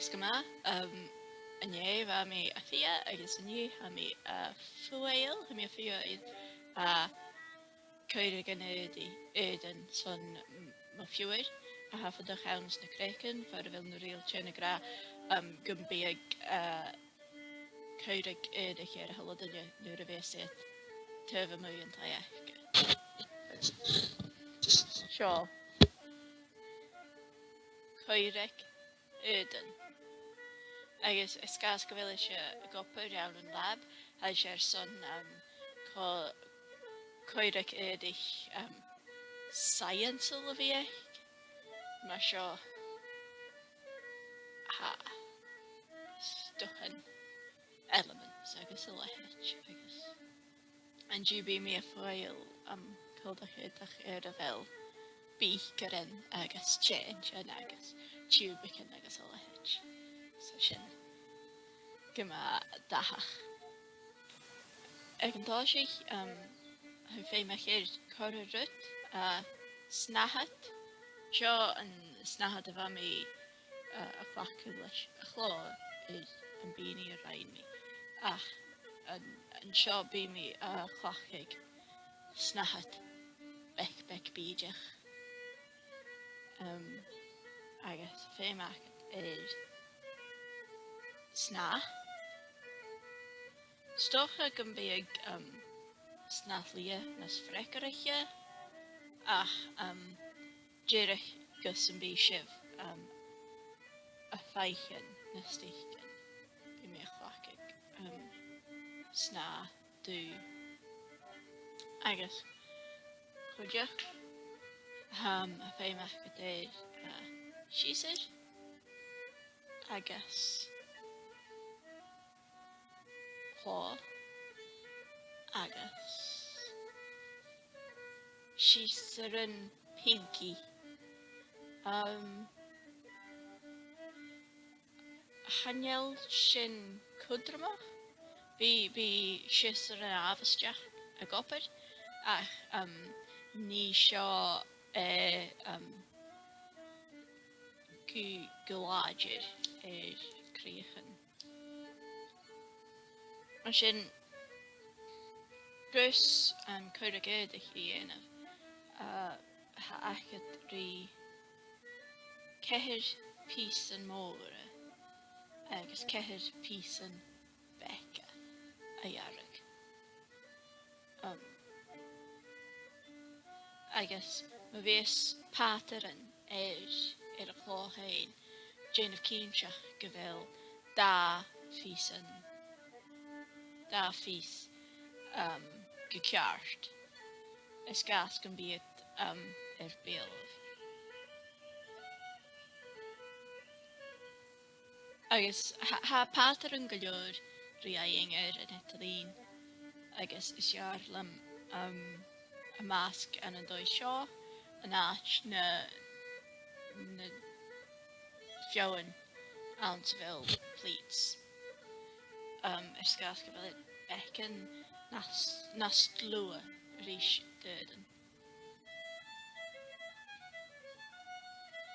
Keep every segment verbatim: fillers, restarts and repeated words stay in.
Is gu math, um, an-dè bha mi a' fighe agus an-diugh tha mi a' fuaigheal, tha mi a' fuaigheal, uh, caoraich an aodaich, aodann son m-, mo phiuthar, a tha fadachd anns na creagan, far a bheil na riaghailtean ag ràdh, um, gum biodh, uh, caoraich aodaich air a h-uile duine nuair a bhios iad taobh a-muigh an taigh aca. Seo. Caoraich aodann. Agus air sgàth 's gu bheil ise ag obair ann an lab, tha ise airson, um, co-, caoraich aodaich, um, science a bhith aice. Mar seo, tha, 's dòcha, elements agus a leithid agus. An-diugh bidh mi a' fuaigheal, um, còmhdach aodach air a bheil beaker ann agus teintean agus tiùbaichean agus a leithid. So sin gu math dathach. Aig an toiseach, um, tha feum agam air corra rud a shnathad. Seo an snathad a bha mi, uh, a' cleachdadh leis a' chlò air am bìdh i a rinn mi. Ach an, an seo bidh mi a' cleachdadh snathad beag, beag bìodach. Um, agus feum agad air snàth. 'S dòcha gum biodh, um, snàth-liath nas freagarraiche, ach, um, dìreach gus am bi sibh, um, a' faicinn na stitchean, bidh mi a' cleachdadh, um, snàth dubh. Agus cuideachd, um, tha feum agad air, uh, siosar agus clò agus siosairean pinky. Um, chan eil sin cudromach. Bidh, bidh siosairean àbhaisteach ag obair, ach, um, nì seo, eh, um, gu, gu làidir air cridheachan. Mar sin, gus, um, caoraich aodach a dhèanamh, uh, tha agad ri ceithir pìosan mòra agus ceithir pìosan beaga a ghearradh. Um, agus ma bhios pàtran air, air a' chlò fhèin, dèanaibh cinnteach gu bheil dà phìosan, dà phìos, um, gu ceart. Air sgàth 's gum bi iad, um, air beulaibh. Agus tha, tha pàtran gu leòr ri fhaighinn air an eadar-lìon, agus is fheàrr leam, um, am measg ann an dòigh seo, an àite na, na feadhainn anns a bheil pleats. Um, air sgàth 's gu bheil iad beagan nas, nas dlùithe ris d' aodann.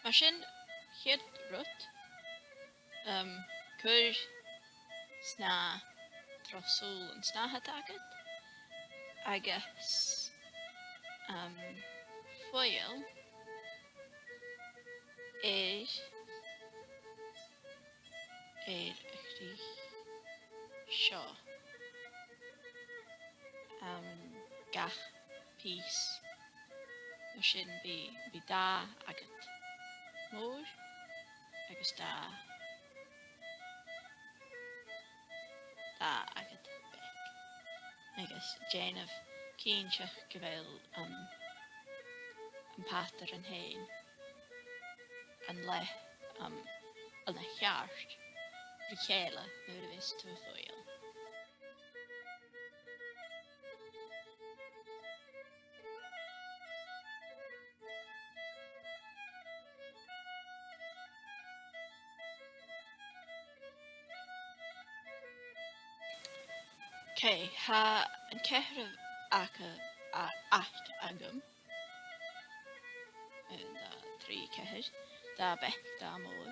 Mar sin, a' chiad rud, um, cuir snàth tro shùil an snàthaid agad, agus, um, fuaigheal air air a' chrith seo, um, gach pìos. Mar sin bidh, bidh dà agad mòr agus dà, dà agad beag. Agus dèanaibh cinnteach gu bheil, um, am pàtran fhèin an leth, um, an leth cheart ri chèile nuair a bhios tu a' fuaigheal. Ok, tha an ceathramh aca, a, aca agam. Aon, dhà, trì, ceithir. Dà bheag, dà mhòr.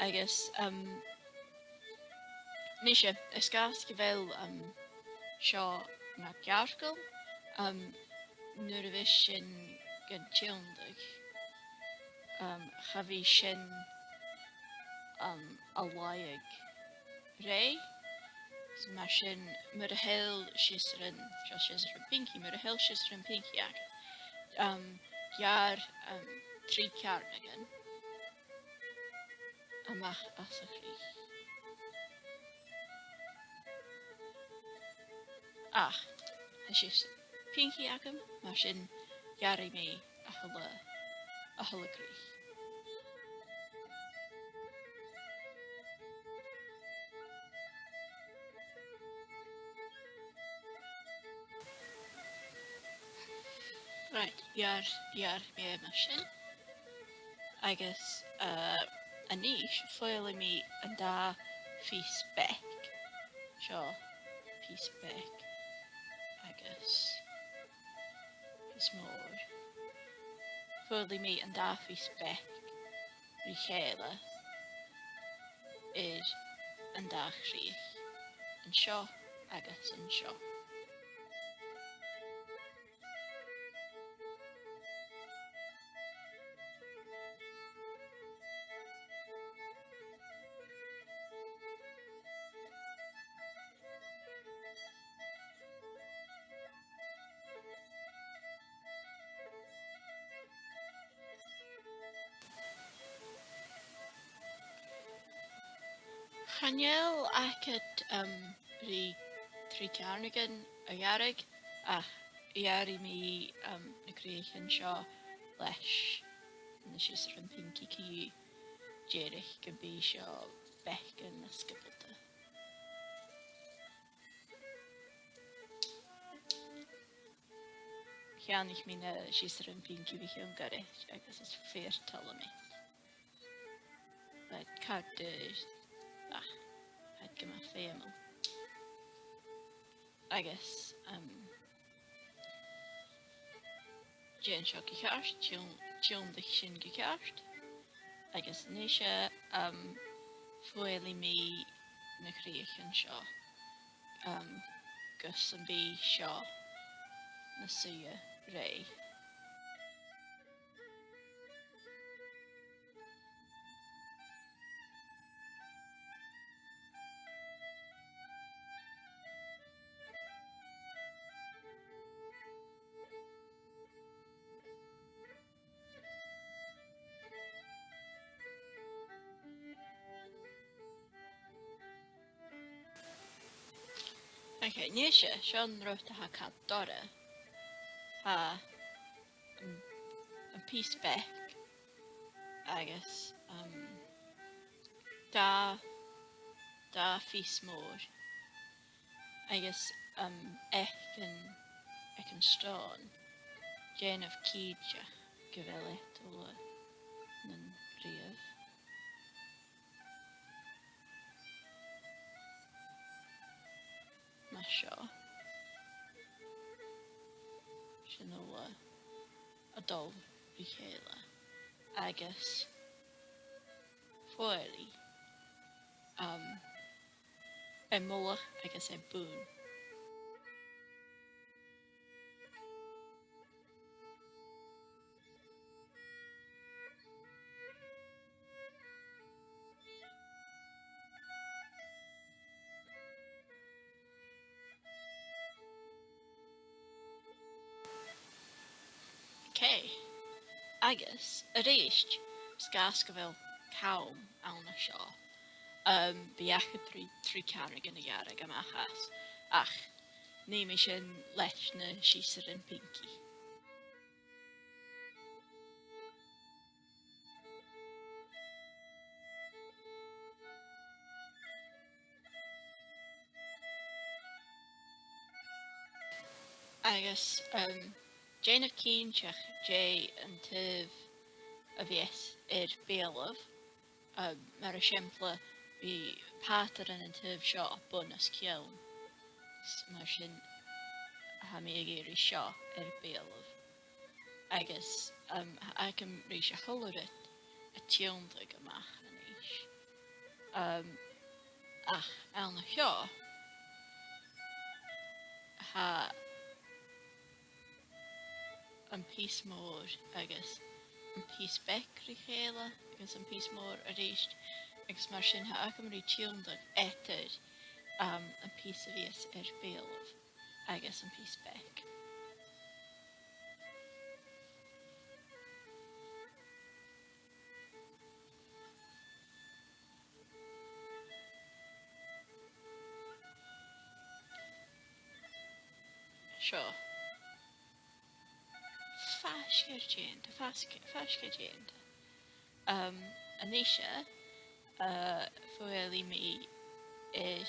Agus, um, nise, air sgàth 's gu bheil, um, seo na cearcall, um, nuair a bhios sinn gan tionndadh, um, cha bhi sin, um, a' laighe rèidh. So mar sin, mura h-eil siosar, seo siosar pinky, mura h-eil siosar pinky agad, um, geàrr, um, trì ceàrnagan a-mach às a' chrìch. Ach, tha siosar pinky agam, mar sin gearraidh mi a h-uile, a h-uile crìch. Right, geàrr, geàrr mi e mar sin. Agus, uh, a-nis, fuaighlidh mi an dà phìos beag. Seo pìos beag agus pìos mòr. Fuaighlidh mi an dà phìos beag ri chèile air an dà chrìoch, an seo agus an seo. Chan eil agad, um, ri trì ceàrnagan a ghearradh, ach ghearraidh mi, um, na crìochan seo leis na siosar pinky co-dhiù, dìreach gum bi seo beagan nas sgiobalta. Cheannaich mi na siosar pinky bho chionn ghoirid agus is fìor thoil leam iad. But càit, ah, càit gu math feumail. Agus, um, dèan seo gu ceart, tion-, tionndaidh sin gu ceart. Agus a-nise, um, fuaighlidh mi na crìochan seo, um, gus am bi seo nas suaithe rèidh. Ok, a-nise, seo an rud a tha car doirbh. Tha am, am pìos beag agus, um, dà, dà phìos mòr. Agus, um, aig an, aig an stòn, dèanaibh cinnteach gu bheil iad uile nan riamh. Mar seo. Sin uile a' dol ri chèile. Agus fuaighlidh, um, e mullach agus e bun. Ok. Agus, a-rithist, 's e gu bheil cam ann an seo, um, bidh agad ri trì ceàrnagan a ghearradh a-mach às, ach nì mi sin leis na siosairean pinky. Agus, um, dèanaibh cinnteach dè an taobh a bhios air beulaibh, um, mar eisimpleir, bidh pàtran an taobh seo bun-os-cionn. S-, mar sin, tha mi ag iarraidh seo air beulaibh. Agus, um, tha agam ris a h-uile rud a tionndadh a-mach a-nis. Um, ach ann a sheo, tha am pìos mòr agus am pìos beag ri chèile agus am pìos mòr a-rithist, agus mar sin tha agam ri tionndadh eadar, um, am pìos a bhios air beulaibh agus am pìos beag. Seo. Faisg air deireadh, faisg, faisg air deireadh. Um, a-nise, uh, fuaighealaidh mi air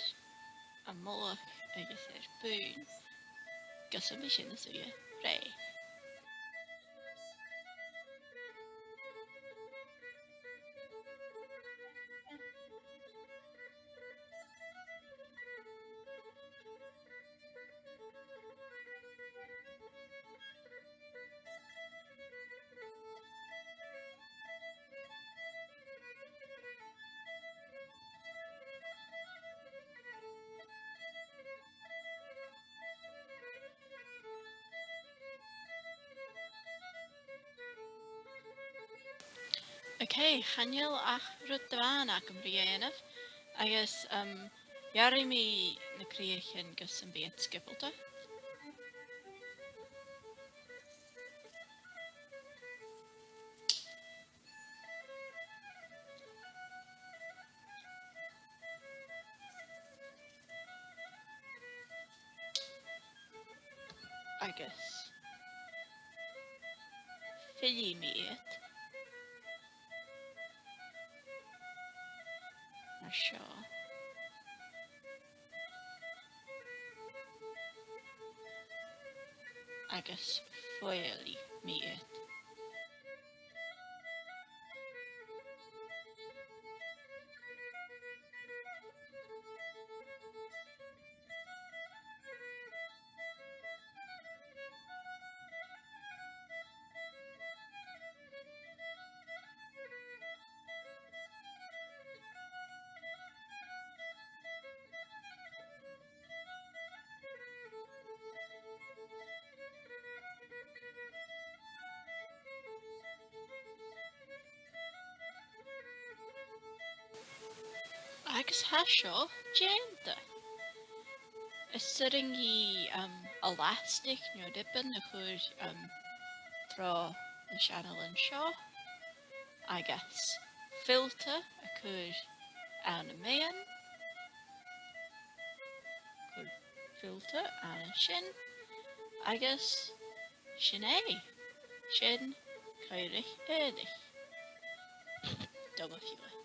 a' mhullach agus air bun, gus am bi sin nas fhaide. Right. Ok, chan eil ach rud a-mhàin agam ri dhèanamh, agus, um, ghearraidh mi na crìochan gus am bi iad sgiobalta. Agus fillidh mi iad mar seo. Agus fuaighealaidh mi iad. Agus tha seo dèanta. Is urrainn dhi, um, elastic no ribbon a chur, um, tro na seanailean seo, agus filter a chur ann am meadhan, cuir filter ann an sin, agus sin e. Sin caoraich aonach. Do mo phiuthar.